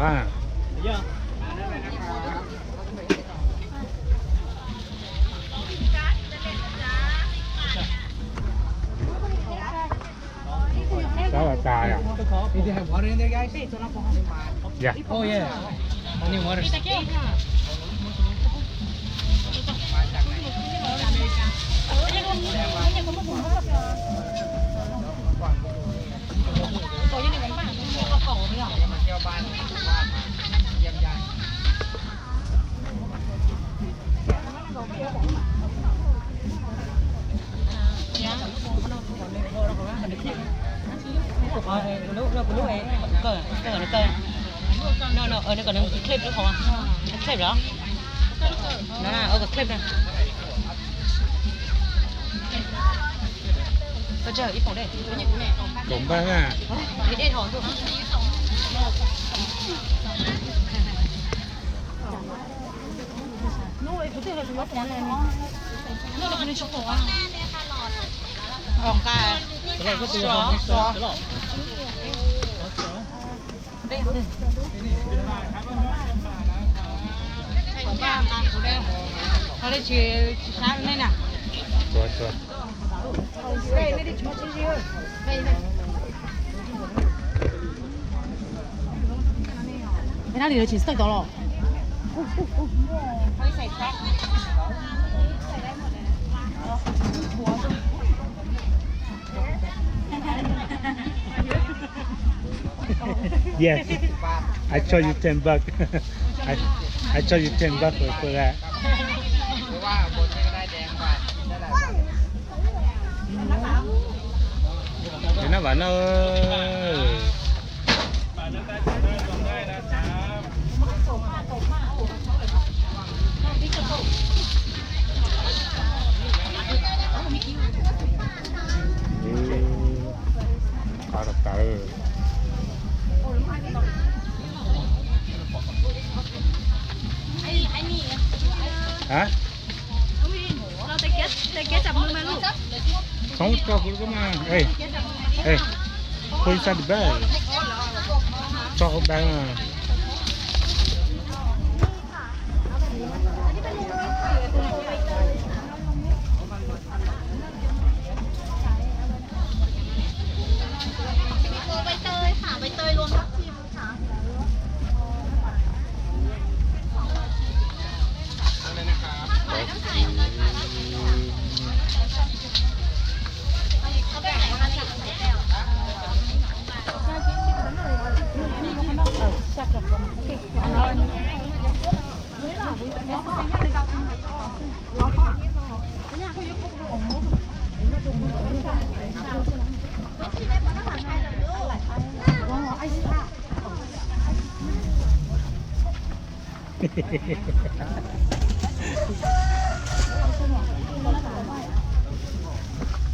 Ah. That was, uh, yeah. You have water in there, guys? Yeah. Oh, yeah. I need water. No, no, no, no, clip lub hauv. Clip lawm. No, no, clip na. Koj tsawg ib poom dej. Poom npaj na. Ib dej hauv ntuj. Ej, nab li lawv tseem xaij tau los? Yes. I charge you ten bucks. I, I charge you ten bucks for, for that. Nab vam no. Qab rau tawv. Hab? Txhob tso kuv lub koj mas. Ej, ej, put inside the bag. Tso hauv bag mas.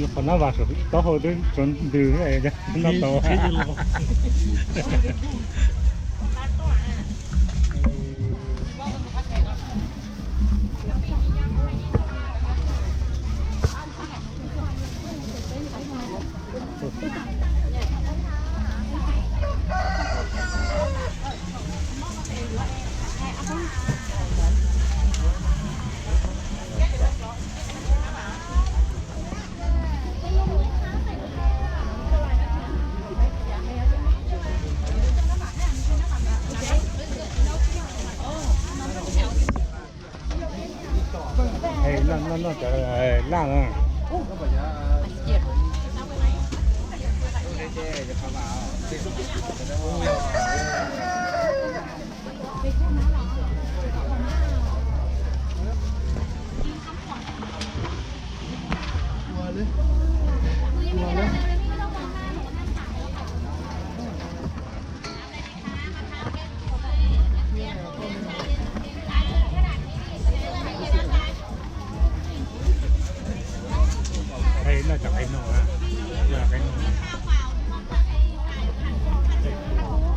Nws qhov nab vam saum taub hau twb tsuav ntws noj tau. Noj noj cov laj na. Qhia noj cov qhia no, qhia no.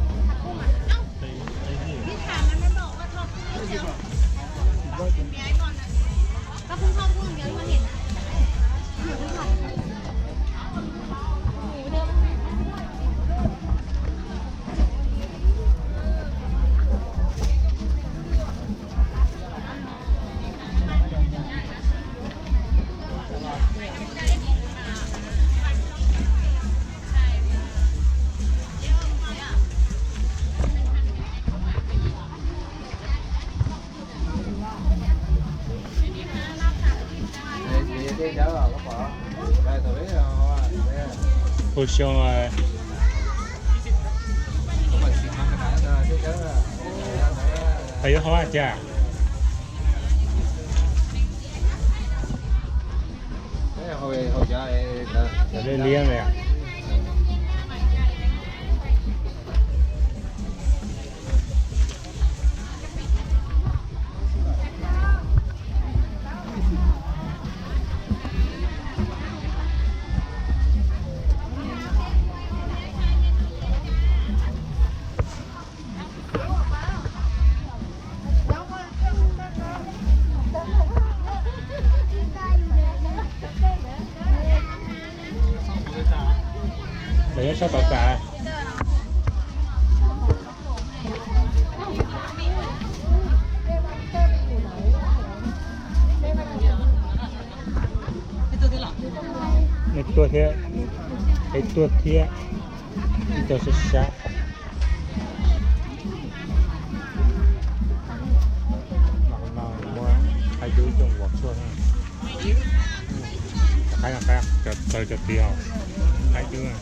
Xyoo, yuav hau tiag. Liab liab li. Lawv nyob sab tod tas. Nej tuaj thiab, peb tuaj thiab, ib co sab sab. Muab qab yub coj mus tshuaj. Qab, qab, cov taw cov tiv os, qab yub.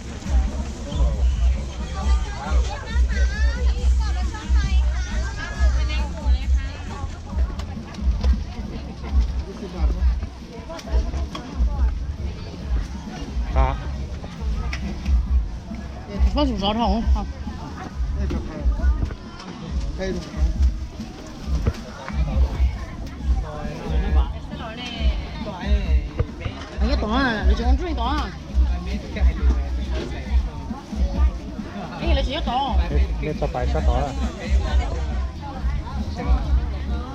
Nyob tod, lawv tseem ua nruj tod. Lawv tseem nyob tod. Nej tso pais sab tod.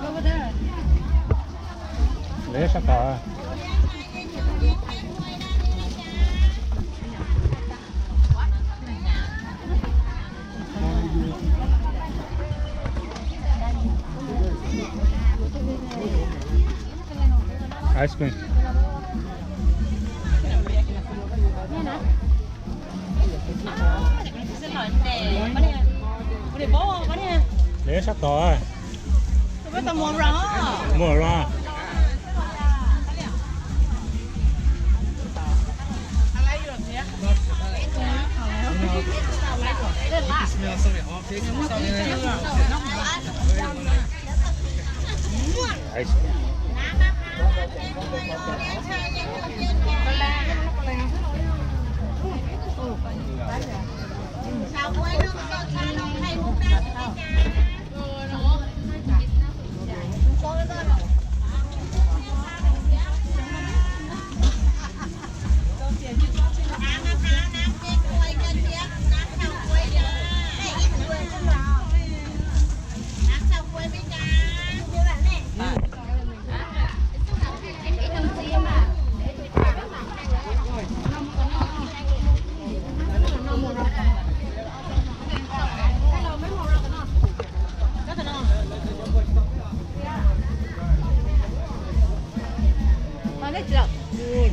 Lawv nyob sab tod. Ice cream. Lawv sab tod. Muaj los.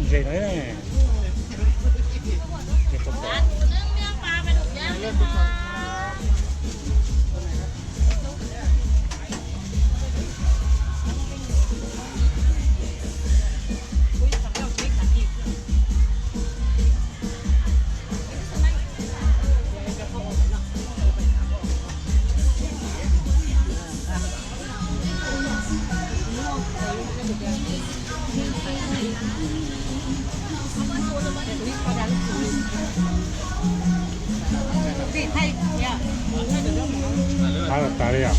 Ntses no. Qab tas li os.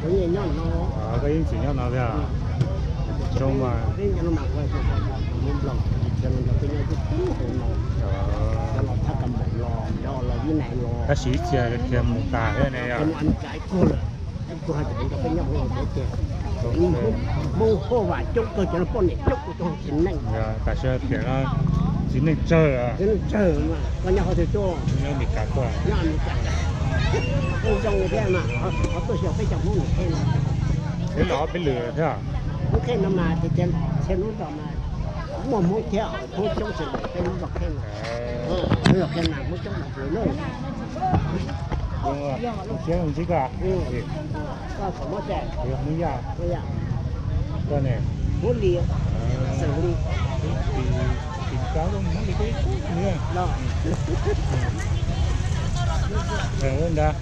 Koj yeej txwm nyob no thiab. Zoo mas. Tab sis ib txhia khiav mus tas thiab ne yog. Hmoob huaj vam coob kawg cov poj niam coob kuv tsis neej. Tam sim tiam no txiv neej tsawg, txiv neej tsawg, koj nyob qhov twg tuaj? Nyob Amelikas tuaj. Nyob Amelikas. Zoo thiab mas, ho tuaj xyuas peb cov Hmoob Nplog Khej no. Peb los peb lwm thiab. Hmoob Khej no mas tias txhia lub zos mas muaj Hmoob thiab, Hmoob coob tsis npaum peb lub zos Khej no. Lub zos Khej mas Hmoob coob npaum lub. Siab ntsib koj. Koj Hmoob Yaj. Koj ne? Hmoob Lis, xeem Lis. Tim tim kab Hmoob Lis, Hmoob Lis. Ntawd.